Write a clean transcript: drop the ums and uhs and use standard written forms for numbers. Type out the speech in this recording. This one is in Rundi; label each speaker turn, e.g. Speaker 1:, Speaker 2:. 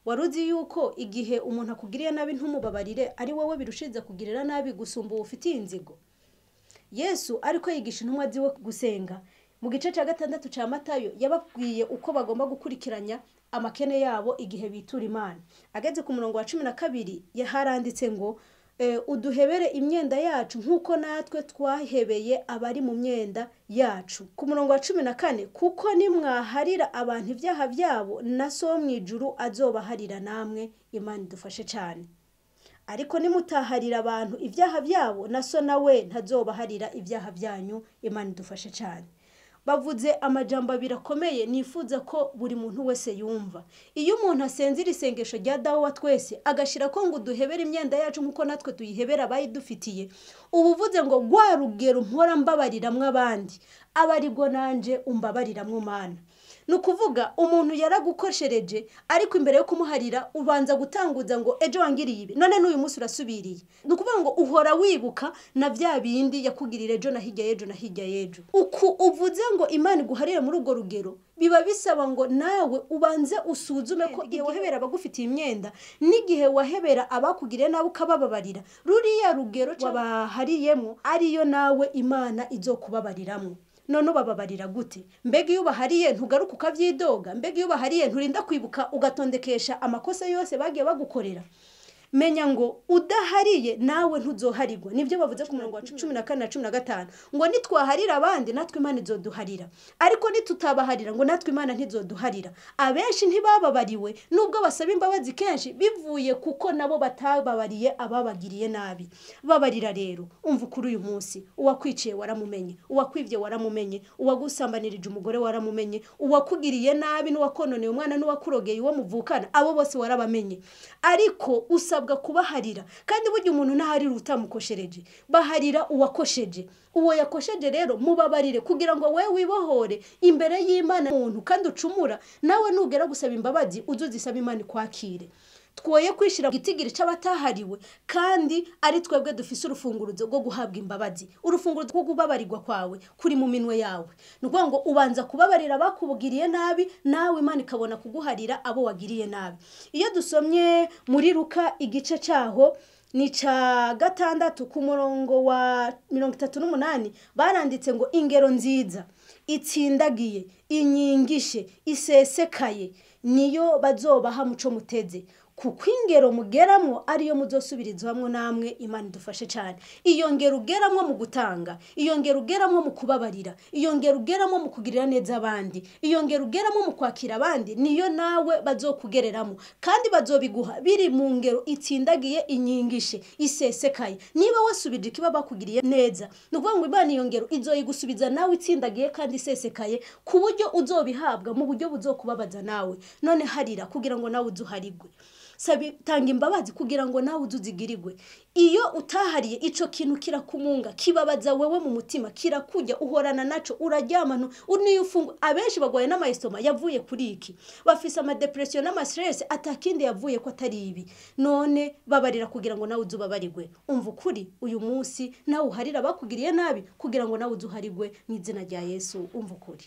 Speaker 1: Waruzi yuko igihe umuntu akugiriye nabi ntumubabarire ari wowe birushize kugirira nabi gusumba ufitiye inzigo? Yesu ariko yigisha intumwa ziwe gusenga. Mu gice cya 6 cya Matayo yababwiye uko bagomba gukurikiranya amakene yabo igihe bitura Imana. Ageze ku murongo wa 12 yaharanditse ngo uduhebere imyenda yacu nkuko natwe twahebeye abari mu myenda yacu. Ku murongo wa 14, kuko nimwaharira abantu ibyaha byabo na so mu ijuru azobaharira namwe. Imana idufashe cyane. Ariko nimutaharira abantu ibyaha byabo na so nawe ntazobaharira ibyaha byanyu. Imana idufashe cyane. Bavuze amajambo abiri akomeye nifuza ko buri muntu wese yumva. Iyo umuntu asenzira isengesho rya Dawe wa twese agashira ko ngo duhebere imyenda yacu nkuko natwe tuyihebera abayidufitiye, ubuvuze ngo gwa rugero mpora mbabariramwe abandi, abarigo nanje umbabariramwe Mana. Nukuvuga umuntu yaragukoshereje, ariko imbere yo kumuharira ubanza gutanguza ngo ejo wangiriye ibi, none n'uyu munsi urasubiriye. Nukuvuga ngo uhora wibuka na vya bindi yakugirira ejo na hirya y'ejo na hirya y'ejo. Uku uvuze ngo Imana iguharire muri urwo rugero, biba bisaba ngo nawe ubanze usuzume ko igihe wahebera abagufitiye imyenda n'igihe wahebera abakugiriye nawe ukabababarira, ruriya rugero wabahariyemo ariyo nawe Imana izokubabariramwo. None ubababarira gute? Mbega iyo ubahariye ntugaruka ukavyidoga? Mbega iyo ubahariye nturinda kwibuka ugatondekesha amakosa yose bagiye bagukorera? Menya ngo udahariye nawe ntuzoharigwa. Nibyo bavuze ku murongo wa 14 na 15 ngo nitwaharira abandi natwe Imana izoduharira, ariko nitutabaharira ngo natwe Imana ntizoduharira. Abenshi ntibababariwe nubwo basaba imbabazi kenshi, bivuye kuko nabo batababariye ababagiriye nabi. Babarira rero, umva kuri uyu munsi, uwakwiciye waramumenye, uwakwivye waramumenye, uwagusambanirije umugore waramumenye, uwakugiriye nabi n'uwakononeye umwana n'uwakurogeye uwo muvukana, abo bose warabamenye. Ariko usabwa kubaharira. Kandi burya umuntu ntaharira utamukoshereje, baharira uwakosheje. Uwo yakosheje rero mubabarire kugira ngo wewe wibohore imbere y'Imana umuntu kandi ucumura, nawe nugera gusaba imbabazi uzuzisaba Imana ikwakire. Twoye kwishira gitigiri c'abatahariwe kandi ari twebwe dufise urufunguruzo rwo guhabwa imbabazi. Urufunguruzo rwo kubabarirwa kwawe kuri mu minwe yawe. Nukuvuga ngo ubanza kubabarira bakubugiriye nabi, nawe Imana ikabona kuguharira abo wagiriye nabi. Iyo dusomye muri Luka igice cyaho ni ca 6 ku murongo wa 38, baranditse ngo ingero nziza itsindagiye inyingishe isesekaye niyo bazobaha muco muteze, kuko ingero mugeramwo ariyo muzosubirizwamwo namwe. Imana idufashe cyane. Iyo ngero ugeramwo mu gutanga, iyo ngero ugeramwo mu kubabarira, iyo ngero ugeramwo mu kugirira neza abandi, iyo ngero ugeramwo mu kwakira abandi, niyo nawe bazokugereramo, kandi bazobiguha biri mu ngero itsindagiye inyingishe isesekaye. Niba wasubije ikiba bakugiriye neza, nukuvuga ngo Imana iyo ngero izoyigusubiza nawe itsindagiye kandi isesekaye, ku buryo uzobihabwa mu buryo buzokubabaza nawe. None harira kugira ngo nawe uzuharigwe. Sabi tanga imbabazi kugira ngo nawe uzuzigirirwe. Iyo utahariye ico kintu kirakumunga, kibabaza wewe mu mutima, kirakujya, uhorana naco, uraryama uniyo ufungu. Abenshi bagwaye n'amayestoma yavuye kuri iki, bafise ama depression n'ama stress atakindi yavuye ko atari ibi. None babarira kugira ngo nawe uzubabarirwe. Umva ukuri uyu munsi nawe uharira bakugiriye nabi kugira ngo nawe uzuharigwe mu izina rya Yesu. Umva ukuri.